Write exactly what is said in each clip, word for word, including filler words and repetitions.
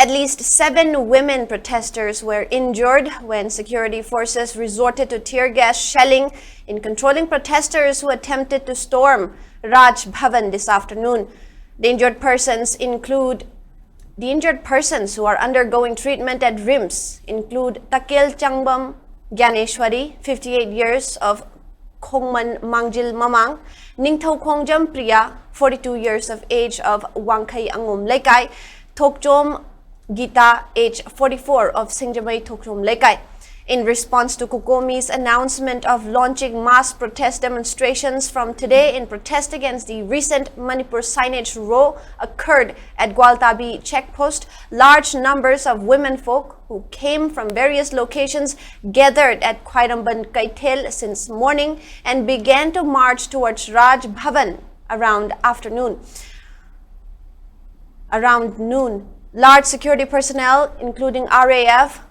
At least seven women protesters were injured when security forces resorted to tear gas shelling in controlling protesters who attempted to storm Raj Bhavan this afternoon. The injured persons include the injured persons who are undergoing treatment at RIMS include Takel Changbam Gyaneshwari, fifty-eight years of Khongman Mangjil Mamang, Ningthou Khongjam Priya, forty-two years of age of Wangkhai Angum Leikai, Thokchom Gita, age forty-four, of Singjamei Thokchom Leikai. In response to COCOMI's announcement of launching mass protest demonstrations from today in protest against the recent Manipur signage row occurred at Gwaltabi checkpost, large numbers of women folk who came from various locations gathered at Khwairamband Kaithel since morning and began to march towards Raj Bhavan around afternoon. Around noon, large security personnel, including R A F,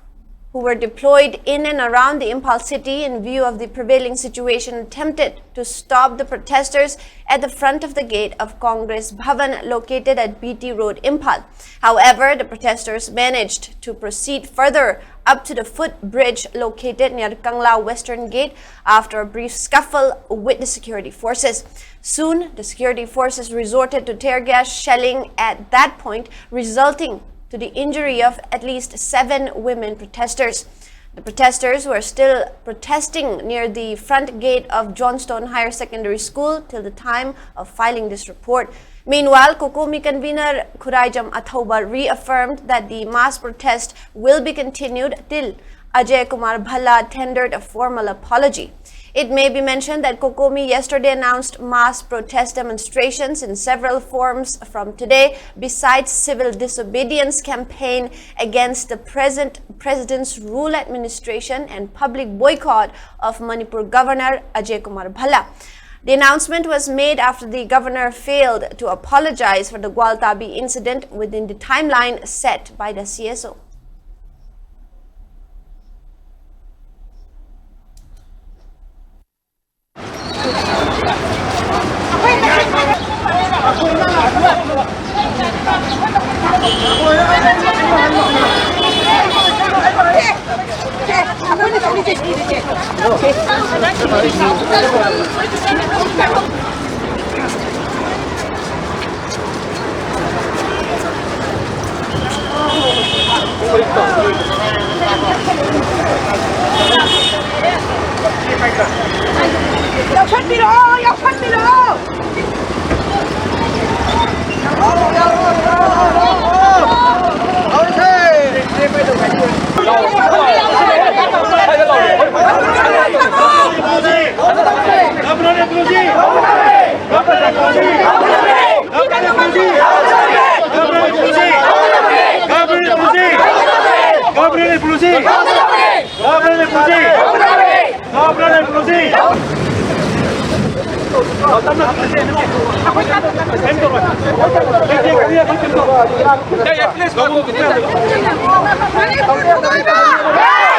who were deployed in and around the Imphal city in view of the prevailing situation, attempted to stop the protesters at the front of the gate of Congress Bhavan located at B T Road, Imphal. However, the protesters managed to proceed further up to the footbridge located near Kangla Western Gate after a brief scuffle with the security forces. Soon, the security forces resorted to tear gas shelling at that point, resulting to the injury of at least seven women protesters. The protesters were still protesting near the front gate of Johnstone Higher Secondary School till the time of filing this report. Meanwhile, COCOMI convener Khuraijam Athouba reaffirmed that the mass protest will be continued till Ajay Kumar Bhalla tendered a formal apology. It may be mentioned that COCOMI yesterday announced mass protest demonstrations in several forms from today, besides civil disobedience campaign against the present president's rule administration and public boycott of Manipur Governor Ajay Kumar Bhalla. The announcement was made after the governor failed to apologize for the Gwaltabi incident within the timeline set by the C S O. ꯌꯥꯎꯁꯟꯕꯤꯔꯛꯑꯣ, ꯌꯥꯎꯁꯟꯕꯤꯔꯛꯑꯣ꯫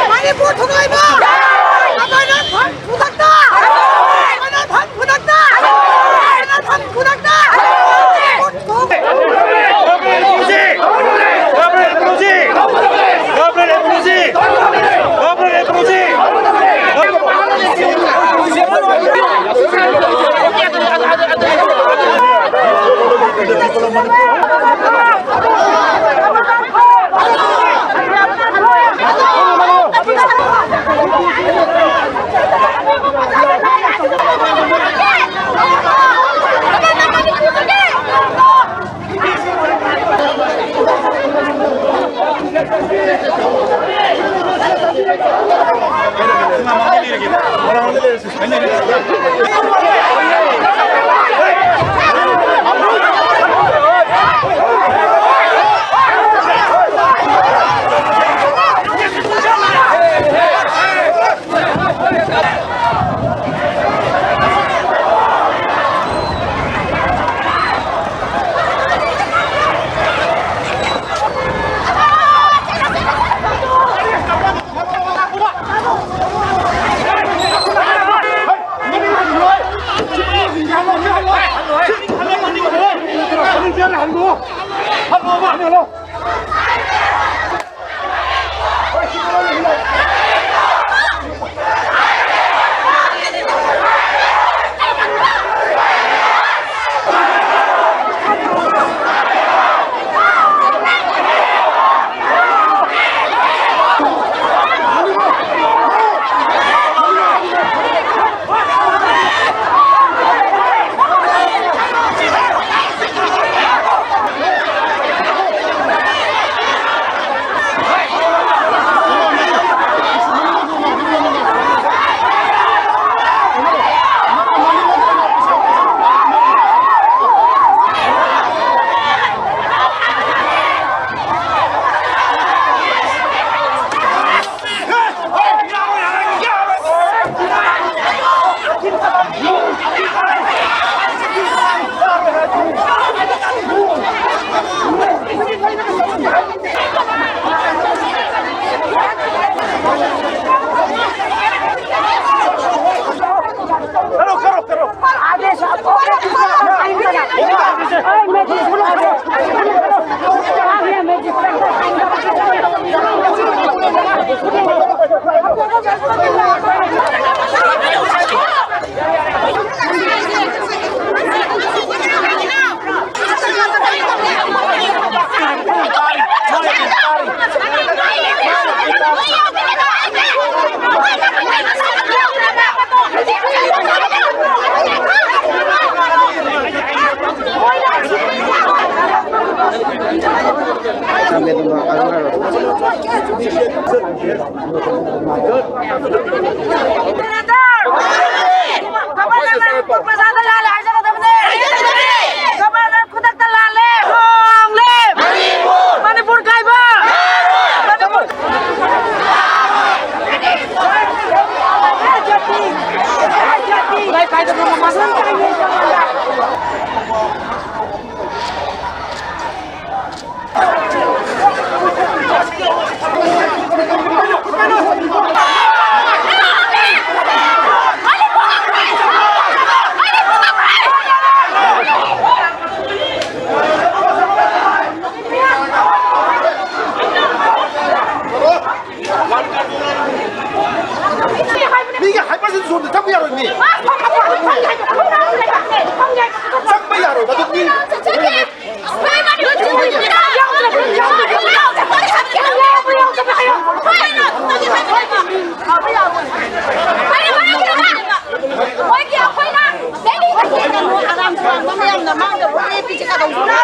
Manipur ꯊꯨꯒꯥꯏꯕ! ꯑꯃꯅ ꯐꯝ ꯈꯨꯗꯛꯇ! ꯑꯃꯅ ꯐꯝ ꯈꯨꯗꯛꯇ! ꯑꯃꯅ ꯐꯝ ꯈꯨꯗꯛꯇ! Governor Manipur ꯄ꯭ꯔꯖꯥꯗ ꯂꯥꯜꯂꯦ ꯍꯥꯏꯖꯒꯗꯕꯅꯦ꯫ ꯒꯚꯔꯅꯔ ꯈꯨꯗꯛꯇ ꯂꯥꯜꯂꯦ꯫ Long live ꯃꯅꯤꯄꯨꯔ ꯀꯥꯏꯕ꯫ ꯃꯤꯒꯤ ꯍꯥꯏꯄꯔꯁꯟ ꯖꯣꯟꯗ ꯆꯪꯕ ꯌꯥꯔꯣꯏ ꯃꯤ꯫ ꯆꯪꯕ ꯌꯥꯔꯣꯏ ꯃꯗꯨ ꯃꯤ꯫ ꯃꯣꯏꯒꯤ ꯑꯩꯈꯣꯏꯅ ꯗꯦꯜꯂꯤꯗ ꯌꯦꯡꯒꯅꯨ, ꯑꯔꯥꯝ ꯈꯧꯔꯥꯡꯕ ꯃꯌꯥꯝꯅ ꯃꯥꯡꯗ ꯂꯦꯞꯄꯤꯁꯦ ꯀꯩꯗꯧꯕ?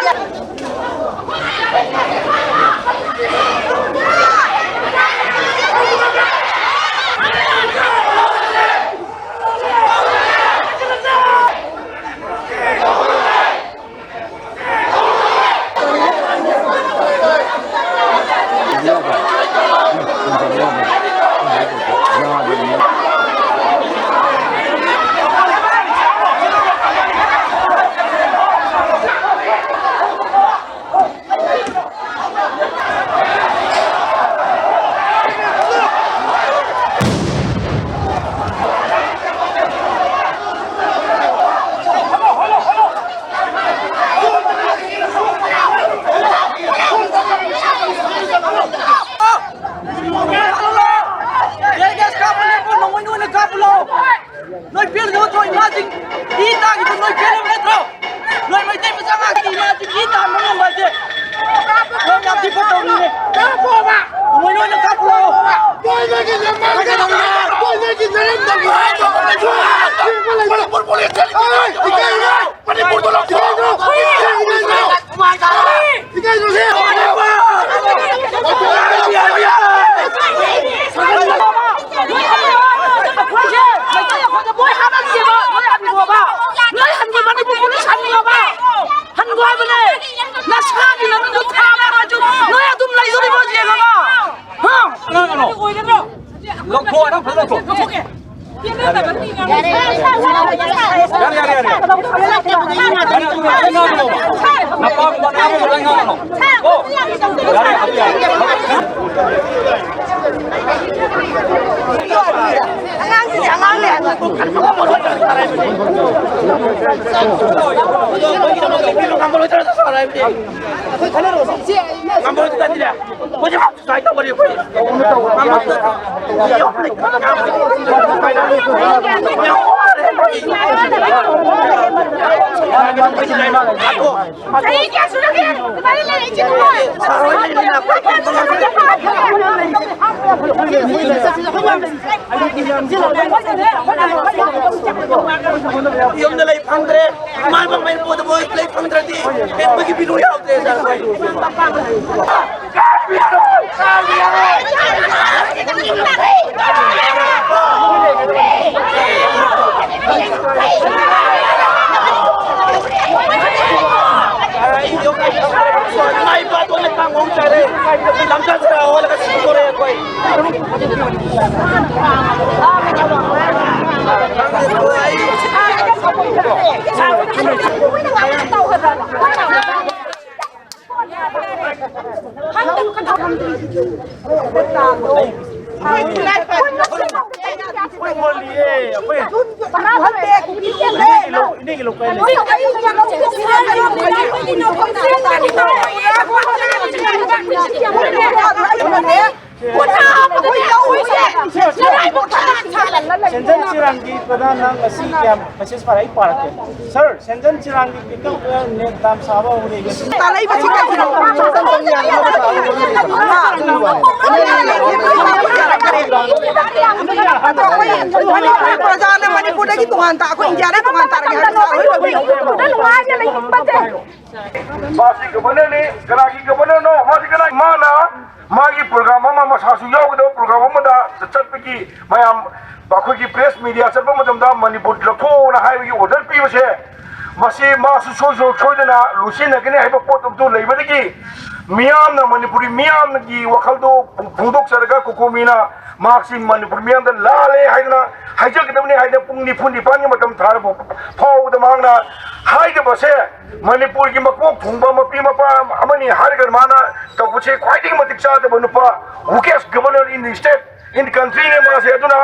ꯌꯥꯔꯦ, ꯌꯥꯔꯦ, ꯌꯥꯔꯦ, ꯌꯥꯔꯦ꯫ ꯅꯄꯥꯕꯨ ꯃꯅꯥꯕꯨ ꯂꯣꯏ ꯉꯥꯡꯉꯣ꯫ ꯀꯣ? ꯌꯥꯔꯦ, ꯑꯗꯨ ꯌꯥꯔꯦ꯫ ꯑꯉꯥꯡꯁꯤꯗꯤ ꯑꯉꯥꯡꯅꯦ꯫ ꯉꯝꯃꯔꯣꯏꯗ꯭ꯔꯥ ꯁꯥꯔ ꯍꯥꯏꯕꯗꯤ? ꯉꯝꯃꯔꯣꯏꯗ꯭ꯔꯥ ꯁꯥꯔ ꯍꯥꯏꯕꯗꯤ? ꯍꯧꯖꯤꯛ ꯁꯨꯃꯥꯏꯅ ꯇꯧꯒꯅꯤ ꯑꯩꯈꯣꯏ꯫ ꯆꯍꯤ ꯀꯌꯥ ꯁꯨꯔꯒꯦ? ꯑꯗꯨꯃꯥꯏꯅ ꯂꯩꯔꯛꯏꯁꯦ ꯅꯣꯏ? ꯌꯨꯝꯗ ꯂꯩ ꯐꯪꯗ꯭ꯔꯦ꯫ ꯏꯃꯥ ꯏꯄꯥ ꯃꯌꯨꯝ ꯄꯨꯗꯕ ꯂꯩ ꯐꯪꯗ꯭ꯔꯗꯤ ꯍꯤꯡꯕꯒꯤ value ꯌꯥꯎꯗ꯭ꯔꯦ ꯁꯥꯔ꯫ ꯏꯃꯥ ꯏꯄꯥꯗꯣ ꯂꯩ ꯐꯪ ꯉꯝꯗ꯭ꯔꯦ꯫ ꯂꯝꯖꯥ ꯁꯤꯗ ꯍꯣꯜꯂꯒ ꯁꯤꯗꯣꯔꯦ ꯑꯩꯈꯣꯏ꯫ ꯁꯦꯟꯖꯟ ꯆꯤꯔꯥꯡꯒꯤ ꯄ꯭ꯔꯙꯥꯟꯅ ꯉꯁꯤ ꯀꯌꯥꯝ message ꯄꯥꯔꯛꯏ? ꯄꯥꯔꯛꯀꯦ꯫ ꯁꯥꯔ, ꯁꯦꯟꯖꯟ ꯆꯤꯔꯥꯡꯒꯤ ꯄꯤꯀꯞ ꯅꯦꯠ ꯗꯥꯝ ꯁꯥꯕ ꯍꯧꯔꯦ꯫ ꯇꯥꯂꯩꯕꯁꯤ ꯀꯩꯒꯤꯅꯣ? ꯑꯩꯈꯣꯏ ꯃꯅꯤꯄꯨꯔꯒꯤ ꯄ꯭ꯔꯖꯥꯅ ꯃꯅꯤꯄꯨꯔꯗꯒꯤ ꯇꯣꯉꯥꯟ ꯇꯥ-, ꯑꯩꯈꯣꯏ ꯏꯟꯗꯤꯌꯥꯗꯒꯤ ꯇꯣꯉꯥꯟ ꯇꯥꯔꯒꯦ ꯍꯥꯏꯕ ꯁꯥꯔ ꯍꯣꯏ ꯂꯧꯕꯤꯌꯨ꯫ ꯃꯥꯁꯤ ꯒꯕꯔꯅꯔꯅꯤ꯫ ꯀꯅꯥꯒꯤ ꯒꯕꯔꯅꯔꯅꯣ? ꯃꯥꯁꯤ ꯀꯅꯥ? ꯃꯥꯅ ꯃꯥꯒꯤ ꯄ꯭ꯔꯣꯒ꯭ꯔꯥꯝ ꯑꯃ, ꯃꯁꯥꯁꯨ ꯌꯥꯎꯒꯗꯕ ꯄ꯭ꯔꯣꯒ꯭ꯔꯥꯝ ꯑꯃꯗ ꯆꯠꯄꯒꯤ ꯃꯌꯥꯝ ꯑꯩꯈꯣꯏꯒꯤ ꯄ꯭ꯔꯦꯁ ꯃꯤꯗꯤꯌꯥ ꯆꯠꯄ ꯃꯇꯝꯗ ꯃꯅꯤꯄꯨꯔ ꯂꯧꯊꯣꯛꯑꯣꯅ ꯍꯥꯏꯕꯒꯤ ꯑꯣꯔꯗꯔ ꯄꯤꯕꯁꯦ, ꯃꯁꯤ ꯃꯥꯁꯨ ꯁꯣꯏ-, ꯁꯣꯏ-, ꯁꯣꯏꯗꯅ ꯂꯣꯏꯁꯤꯟꯅꯒꯅꯤ ꯍꯥꯏꯕ ꯄꯣꯠ ꯑꯃꯁꯨ ꯂꯩꯕꯗꯒꯤ ꯃꯤꯌꯥꯝꯅ, ꯃꯅꯤꯄꯨꯔꯤ ꯃꯤꯌꯥꯝꯒꯤ ꯋꯥꯈꯜꯗꯣ ꯐꯣꯡꯗꯣꯛꯆꯔꯒ ꯀꯣꯀꯣꯃꯤꯅ ꯃꯍꯥꯛꯁꯤ ꯃꯅꯤꯄꯨꯔ ꯃꯤꯌꯥꯝꯗ ꯂꯥꯜꯂꯦ ꯍꯥꯏꯗꯅ ꯍꯥꯏꯖꯒꯗꯕꯅꯤ ꯍꯥꯏꯗꯅ ꯄꯨꯡ ꯅꯤꯐꯨ ꯅꯤꯄꯥꯟꯒꯤ ꯃꯇꯝ ꯊꯥꯔꯕ ꯐꯥꯎꯕꯗ ꯃꯍꯥꯛꯅ ꯍꯥꯏꯗꯕꯁꯦ, ꯃꯅꯤꯄꯨꯔꯒꯤ ꯃꯀꯣꯛ ꯊꯣꯡꯕ ꯃꯄꯤ ꯃꯄꯥ ꯑꯃꯅꯤ ꯍꯥꯏꯔꯒ ꯃꯥꯅ ꯇꯧꯕꯁꯦ ꯈ꯭ꯋꯥꯏꯗꯒꯤ ꯃꯇꯤꯛ ꯆꯥꯗꯕ ꯅꯨꯄꯥ, weakest governor in the state, in the countryꯅꯦ ꯃꯥꯁꯦ꯫ ꯑꯗꯨꯅ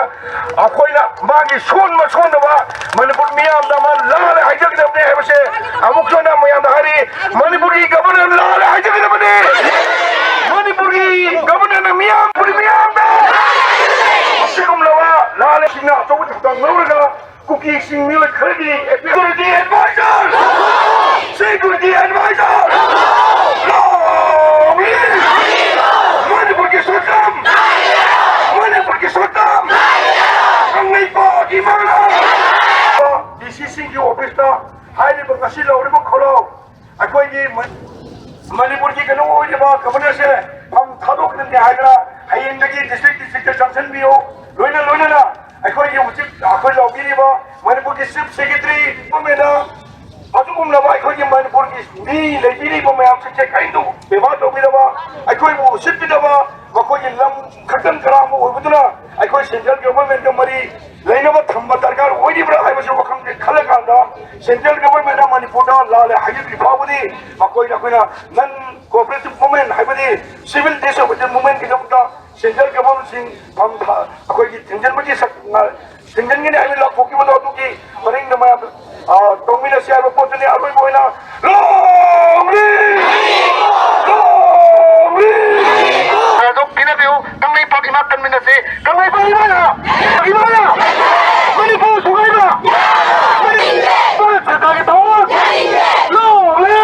ꯑꯩꯈꯣꯏꯅ ꯃꯥꯒꯤ ꯁꯣꯟꯕ ꯁꯣꯟꯗꯕ ꯃꯅꯤꯄꯨꯔ ꯃꯤꯌꯥꯝꯗ ꯃꯥ ꯂꯥꯜꯂꯦ ꯍꯥꯏꯖꯒꯗꯕꯅꯦ ꯍꯥꯏꯕꯁꯦ ꯑꯃꯨꯛ ꯍꯟꯅ ꯃꯌꯥꯝꯗ ꯍꯥꯏꯔꯤ꯫ ꯃꯅꯤꯄꯨꯔꯒꯤ governor ꯂꯥꯜꯂꯦ ꯍꯥꯏꯖꯒꯗꯕꯅꯦ꯫ ꯃꯅꯤꯄꯨꯔꯒꯤ governorꯅ ꯃꯤꯌꯥꯝ, ꯃꯅꯤꯄꯨꯔꯒꯤ ꯃꯤꯌꯥꯝꯗ ꯑꯁꯤꯒꯨꯝꯂꯕ ꯂꯥꯜꯂꯦꯁꯤꯡꯅ ꯑꯆꯧꯕ ꯊꯧꯗꯥꯡ ꯂꯧꯔꯒ ꯀꯨꯀꯤꯁꯤꯡ ꯃꯤꯑꯣꯏ ꯈꯔꯒꯤ security advisor, security advisor, ꯂꯥꯎꯔꯤ! ꯃꯅꯤꯄꯨꯔꯒꯤ ꯁꯛꯇꯝ! ꯃꯅꯤꯄꯨꯔꯒꯤ ꯁꯛꯇꯝ! ꯀꯪꯂꯩꯄꯥꯛ ꯏꯃꯥꯅ ꯗꯤ ꯁꯤꯁꯤꯡꯒꯤ ꯑꯣꯐꯤꯁꯇ ꯍꯥꯏꯔꯤꯕ ꯉꯁꯤ ꯂꯧꯔꯤꯕ ꯈꯣꯜꯂꯥꯎ ꯑꯩꯈꯣꯏꯒꯤ ꯃ-, ꯃꯅꯤꯄꯨꯔꯒꯤ ꯀꯩꯅꯣ ꯑꯣꯏꯔꯤꯕ governorꯁꯦ ꯐꯝ ꯊꯥꯗꯣꯛꯀꯗꯕꯅꯤ ꯍꯥꯏꯗꯅ ꯍꯌꯦꯡꯗꯒꯤ district districtꯇ ꯆꯪꯁꯤꯟꯕꯤꯌꯨ꯫ ꯂꯣꯏꯅ ꯂꯣꯏꯅꯅ ꯑꯩꯈꯣꯏꯒꯤ ꯍꯧꯖꯤꯛ ꯑꯩꯈꯣꯏ ꯂꯧꯕꯤꯔꯤꯕ ꯃꯅꯤꯄꯨꯔꯒꯤ chief secretary governmentꯅ ꯑꯗꯨꯒꯨꯝꯂꯕ ꯑꯩꯈꯣꯏꯒꯤ ꯃꯅꯤꯄꯨꯔꯒꯤ ꯃꯤ ꯂꯩꯕꯤꯔꯤꯕ ꯃꯌꯥꯝꯁꯤꯡꯁꯦ ꯀꯔꯤꯝꯇ ꯕꯦꯕꯥꯔ ꯇꯧꯕꯤꯗꯕ, ꯑꯩꯈꯣꯏꯕꯨ ꯎꯁꯤꯠꯄꯤꯗꯕ, ꯃꯈꯣꯏꯒꯤ ꯂꯝ ꯈꯛꯇꯪ ꯀꯔꯥꯡꯕ ꯑꯣꯏꯕꯗꯨꯅ ꯑꯩꯈꯣꯏ central governmentꯀ ꯃꯔꯤ ꯂꯩꯅꯕ ꯊꯝꯕ ꯗꯔꯀꯥꯔ ꯑꯣꯏꯔꯤꯕ꯭ꯔꯥ ꯍꯥꯏꯕꯁꯤ ꯋꯥꯈꯜꯁꯦ ꯈꯜꯂꯀꯥꯟꯗ central governmentꯅ ꯃꯅꯤꯄꯨꯔꯗ ꯂꯥꯜꯂꯦ ꯍꯥꯏꯖꯤꯜꯂꯤ ꯐꯥꯎꯕꯗꯤ ꯃꯈꯣꯏꯅ ꯑꯩꯈꯣꯏꯅ non cooperative movement ꯍꯥꯏꯕꯗꯤ civil disobedience movementꯀꯤꯗꯃꯛꯇ central governmentꯁꯤꯡ ꯐꯝ ꯊꯥ-, ꯑꯩꯈꯣꯏꯒꯤ ꯊꯤꯡꯖꯤꯟꯕꯒꯤ ꯁꯛ-, ꯊꯤꯡꯖꯤꯟꯒꯅꯤ ꯍꯥꯏꯅ ꯂꯥꯎꯊꯣꯛꯈꯤꯕꯗꯣ ꯑꯗꯨꯒꯤ ꯃꯅꯤꯡꯗ ꯃꯌꯥꯝ, ꯑ, ꯇꯧꯃꯤꯟꯅꯁꯤ ꯍꯥꯏꯕ ꯄꯣꯠꯇꯨꯅꯤ꯫ ꯑꯔꯣꯏꯕ ꯑꯣꯏꯅ ꯂꯣꯡꯂꯤ! ꯂꯣꯡꯂꯤ! ꯑꯗꯨ ꯄꯤꯅꯕꯤꯌꯨ꯫ ꯀꯪꯂꯩꯄꯥꯛ ꯏꯃꯥ ꯀꯟꯃꯤꯟꯅꯁꯤ꯫ ꯀꯪꯂꯩꯄꯥꯛ ꯏꯃꯥꯅ! ꯏꯃꯥꯅ! ꯃꯅꯤꯄꯨꯔ ꯊꯨꯒꯥꯏꯕ! ꯃꯅꯤꯄꯨꯔ ꯁꯔꯀꯥꯔꯒꯤ ꯊꯧꯑꯣꯡ! ꯂꯣꯡꯂꯤ!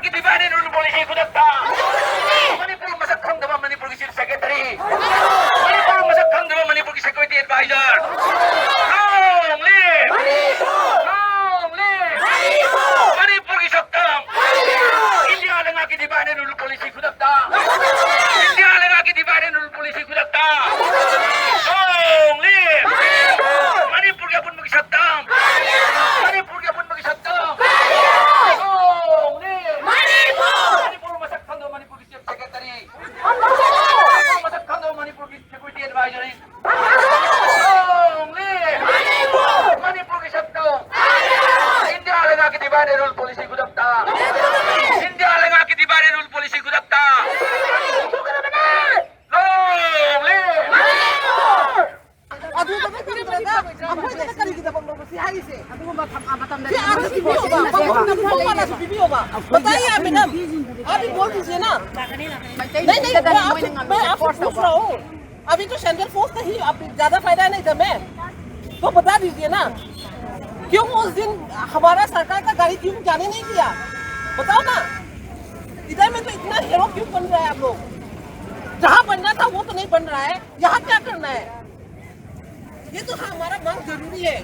ꯒꯤ divide and rule policy ꯈꯨꯗꯛꯇ꯫ ꯃꯅꯤꯄꯨꯔ ꯃꯁꯛ ꯈꯪꯗꯕ ꯃꯅꯤꯄꯨꯔꯒꯤ chief secretary꯫ ꯃꯅꯤꯄꯨꯔ ꯃꯁꯛ ꯈꯪꯗꯕ ꯃꯅꯤꯄꯨꯔꯒꯤ security advisor꯫ Long live! Long live! ꯃꯅꯤꯄꯨꯔꯒꯤ ꯁꯛꯇꯝ! ꯏꯟꯗꯤꯌꯥ ꯂꯩꯉꯥꯛꯀꯤ divide and rule policy ꯈꯨꯗꯛꯇ꯫ ꯏꯟꯗꯤꯌꯥ ꯂꯩꯉꯥꯛꯀꯤ divide and rule policy ꯈꯨꯗꯛꯇ꯫ Long live! ꯃꯅꯤꯄꯨꯔꯒꯤ ꯑꯄꯨꯟꯕꯒꯤ ꯁꯛꯇꯝ! ꯃꯅꯤꯄꯨꯔꯒꯤ ꯑꯄꯨꯟꯕꯒꯤ ꯁꯛꯇꯝ! Long live! ꯃꯅꯤꯄꯨꯔ! ꯃꯅꯤꯄꯨꯔ ꯃꯁꯛ ꯈꯪꯗꯕ ꯃꯅꯤꯄꯨꯔꯒꯤ chief secretary꯫ ꯃꯅꯤꯄꯨꯔ ꯃꯁꯛ ꯈꯪꯗꯕ ꯃꯅꯤꯄꯨꯔꯒꯤ security advisory꯫ Long live! ꯃꯅꯤꯄꯨꯔꯒꯤ ꯁꯛꯇꯝ! ꯏꯟꯗꯤꯌꯥ ꯂꯩꯉꯥꯛꯀꯤ divide and rule policy ꯈꯨꯗꯛꯇ! ꯏꯟꯗꯤꯌꯥ ꯂꯩꯉꯥꯛꯀꯤ divide and rule policy ꯈꯨꯗꯛꯇ! Long live! ꯑꯗꯨꯗ ꯅꯠꯇ꯭ꯔꯒ ꯑꯩꯈꯣꯏꯗꯅ ꯀꯔꯤꯒꯤꯗꯃꯛꯅꯣ ꯁꯤ ꯍꯥꯏꯔꯤꯁꯦ? ꯑꯗꯨꯒꯨꯝꯕ ꯊ-, ꯑ, ꯃꯇꯝꯗ ꯁꯤ ꯑꯥꯗ ꯄꯤꯕꯤꯌꯣꯕ, ꯃꯐꯝ ꯃꯥꯟꯅꯁꯨ ꯄꯤꯕꯤꯌꯣꯕ꯫ बताइए आप मैडम, आप ही बोल दीजिए ना। नहीं, नहीं, मैं आपसे, मैं आपसे पूछ रहा हूँ। अभी तो सेंट्रल फोर्स का ही आप ज्यादा फायदा है नहीं था मैं, तो बता दीजिए ना, क्यों उस दिन हमारा सरकार का गाड़ी क्यों जाने नहीं दिया? बताओ ना, इधर में तो इतना हीरो क्यों बन रहा है आप लोग? जहाँ बनना था वो तो नहीं बन रहा है, यहाँ क्या करना है? ये तो हमारा मांग जरूरी है।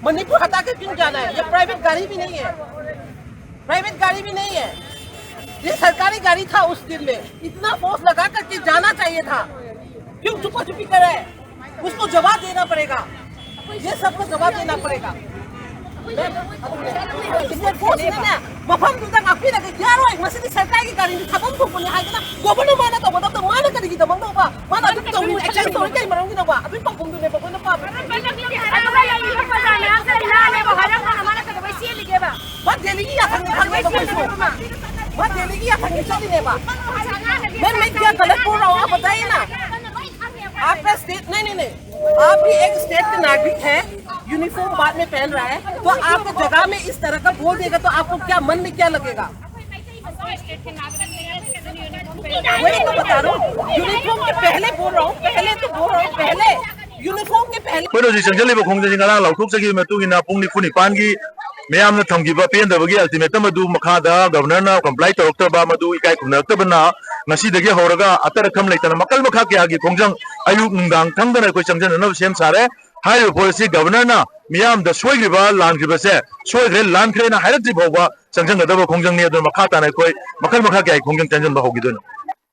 मणिपुर हटा के क्यों जाना है? ये प्राइवेट गाड़ी भी नहीं है, प्राइवेट गाड़ी भी नहीं है, ये सरकारी गाड़ी था। उस दिन में इतना फोर्स लगा करके जाना चाहिए था, क्यों चुपा चुपी कर रहा है? उसको जवाब देना पड़ेगा, ये सबको जवाब देना पड़ेगा। ꯃꯐꯝꯗꯨꯗ ꯉꯥꯛꯄꯤꯔꯒ ꯌꯥꯔꯣꯏ, ꯃꯁꯤꯗꯤ ꯁꯔꯀꯥꯔꯒꯤ ꯒꯥꯔꯤꯅꯤ, ꯊꯥꯐꯝ ꯊꯣꯛꯄꯅꯤ ꯍꯥꯏꯗꯅ ꯒꯣꯕꯔꯅꯔ ꯃꯥꯅ ꯇꯧꯒꯗꯕꯗꯣ ꯃꯥꯅ ꯀꯔꯤꯒꯤꯗꯃꯛꯅꯣꯕ? ꯃꯥꯅ ꯑꯗꯨꯝ ꯇꯧꯔꯤꯅꯤ, ꯑꯦꯛꯁꯟ ꯇꯧꯔꯤ ꯀꯩ ꯃꯔꯝꯒꯤꯅꯣꯕ? ꯑꯗꯨꯒꯤ ꯄꯥꯎꯈꯨꯝꯗꯨꯅꯦꯕ ꯑꯩꯈꯣꯏꯅ ꯄꯥꯝꯃꯤꯁꯦ꯫ ꯃꯥ ꯗꯦꯜꯂꯤꯒꯤ ꯌꯥꯊꯪꯅꯤ ꯈꯪꯉꯦꯕ ꯑꯩꯈꯣꯏꯁꯨ꯫ ꯃꯥ ꯗꯦꯜꯂꯤꯒꯤ ꯌꯥꯊꯪꯅꯤ ꯆꯠꯂꯤꯅꯦꯕ꯫ मैं, मैं क्या गलत बोल रहा हूँ, आप बताइए ना। आपका स्टेट, नहीं, नहीं, नहीं, आप भी एक स्टेट के नागरिक है, यूनिफॉर्म बाद में पहन रहा है, तो आपको जगह में इस तरह का बोल देगा तो आपको क्या, मन में क्या लगेगा? वही तो बता रहा हूँ, यूनिफॉर्म के पहले बोल रहा हूँ, पहले तो बोल रहा हूँ, पहले यूनिफॉर्म के पहले ꯑꯩꯈꯣꯏꯅ ꯍꯧꯖꯤꯛ ꯆꯪꯁꯤꯜꯂꯤꯕ ꯈꯣꯡꯖꯪꯁꯤ ꯉꯔꯥꯡ ꯂꯥꯎꯊꯣꯛꯆꯈꯤꯕ ꯃꯇꯨꯡ ꯏꯟꯅ ꯄꯨꯡ ꯅꯤꯐꯨ ꯅꯤꯄꯥꯟꯒꯤ ꯃꯤꯌꯥꯝꯅ ꯊꯝꯈꯤꯕ ꯄꯦꯟꯗꯕꯒꯤ ꯑꯜꯇꯤꯃꯦꯇꯝ ꯑꯗꯨ ꯃꯈꯥꯗ ꯒꯕꯔꯅꯔꯅ ꯀꯝꯄ꯭ꯂꯥꯏ ꯇꯧꯔꯛꯇ꯭ꯔꯕ, ꯃꯗꯨ ꯏꯀꯥꯏ ꯈꯨꯝꯅꯔꯛꯇꯕꯅ ꯉꯁꯤꯗꯒꯤ ꯍꯧꯔꯒ ꯑꯇꯠ ꯑꯈꯝ ꯂꯩꯇꯅ ꯃꯈꯜ ꯃꯈꯥ ꯀꯌꯥꯒꯤ ꯈꯣꯡꯖꯪ ꯑꯌꯨꯛ ꯅꯨꯡꯗꯥꯡ ꯈꯪꯗꯅ ꯑꯩꯈꯣꯏ ꯆꯪꯁꯤꯟꯅꯅꯕ ꯁꯦꯝ ꯁꯥꯔꯦ꯫ ꯍꯥꯏꯔꯤꯕ ꯄꯣꯠ ꯑꯁꯤ ꯒꯕꯔꯅꯔꯅ ꯃꯤꯌꯥꯝꯗ ꯁꯣꯏꯈ꯭ꯔꯤꯕ, ꯂꯥꯟꯈ꯭ꯔꯤꯕꯁꯦ ꯁꯣꯏꯈ꯭ꯔꯦ, ꯂꯥꯟꯈ꯭ꯔꯦꯅ ꯍꯥꯏꯔꯛꯇ꯭ꯔꯤ ꯐꯥꯎꯕ ꯆꯪꯁꯤꯟꯒꯗꯕ ꯈꯣꯡꯖꯪꯅꯤ꯫ ꯑꯗꯨꯅ ꯃꯈꯥ ꯇꯥꯅ ꯑꯩꯈꯣꯏ ꯃꯈꯜ ꯃꯈꯥ ꯀꯌꯥꯒꯤ ꯈꯣꯡꯖꯪ ꯆꯪꯁꯤꯟꯕ ꯍꯧꯈꯤꯗꯣꯏꯅꯣ?